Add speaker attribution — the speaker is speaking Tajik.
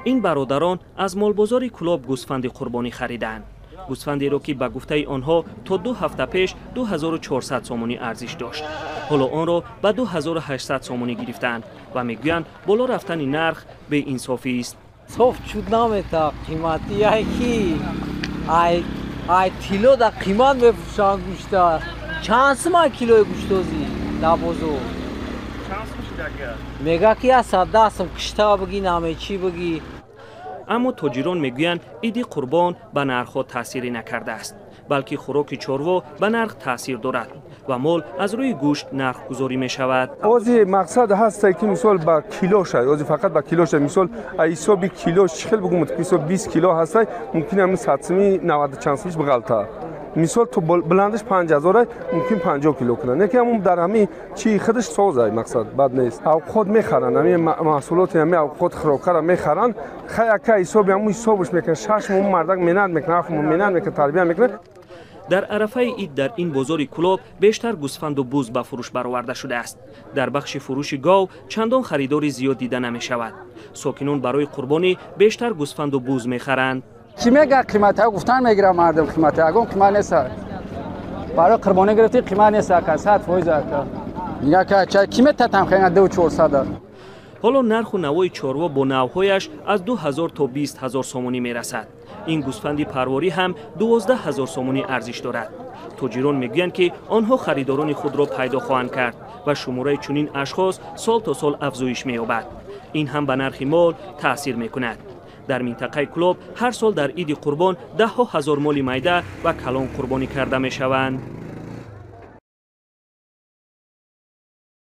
Speaker 1: Ин бародарон аз молбозори Кӯлоб гӯсфанди қурбонӣ харидаанд. Гӯсфандеро, ки ба гуфтаи онҳо то 2 ҳафта пеш 2400 сомонӣ арзиш дошт, ҳоло онро ба 2800 сомонӣ гирифтаанд ва мегӯянд, боло рафтани нарх беинсофист.
Speaker 2: Соф чуд намета, қимати яки ай тилло да қимат мефурӯшанд гӯшта. Чанд сима килои гӯштозӣ дар бозор? Мега ки 110 сум, кишта бигӣ, намечӣ бигӣ.
Speaker 1: Аммо тоҷирон мегӯянд, Иди Қурбон ба нархҳо таъсире накардааст, балки хӯроки чорво ба нарх таъсир дорад ва мол аз рӯи гӯшт нархгузорӣ мешавад.
Speaker 3: Ози мақсад ҳаста, ки мисол ба кило шад, ози фақат ба кило шад. Мисол, ҳисоби кило чӣ хел бигӯм, мисол, 20 кило ҳастай, мумкин ҳамин 100 сими, наваду чанд симиш биғалта. Мисол, то баландаш 5000, мумкин 50 кило кунад, не ки ҳамун дар ҳамин чи худаш созай. Мақсад бад нест, авқот мехаранд, ҳамин маҳсулоти, ҳамин авқот, хӯрокара мехаранд. Хай, ака, ҳисоби ҳамун ҳисобаш мекунад. 6 моҳ мардак меҳнат мекунад, 7 моҳ меҳнат мекунад, тарбия мекунад.
Speaker 1: Дар арафаи ид дар ин бозори Кӯлоб бештар гӯсфанду буз ба фурӯш бароварда шудааст. Дар бахши фурӯши гов чандон харидори зиёд дида намешавад. Сокинон барои қурбонӣ бештар гӯсфанду буз мехаранд.
Speaker 4: Чӣ мега, қиматҳо гуфтан мегирам мардум, қимат ягон қимат нест. Барои қурбонӣ гирифтӣ, қимат нест, ака, 100%, ака. Нига ка чай ки метатам хена 2400.
Speaker 1: Ҳоло нарху навои чорво бо навъҳояш аз 2000 то 20 000 сомонӣ мерасад. Ин гӯсфанди парворӣ ҳам 12 000 сомонӣ арзиш дорад. Тоҷирон мегӯянд, ки онҳо харидорони худро пайдо хоҳанд кард ва шумораи чунин ашхос сол то сол афзоиш меёбад. Ин ҳам ба нархи мол таъсир мекунад. Дар минтақаи Кӯлоб ҳар сол дар Иди Қурбон даҳҳо ҳазор моли майда ва калон қурбонӣ карда мешаванд.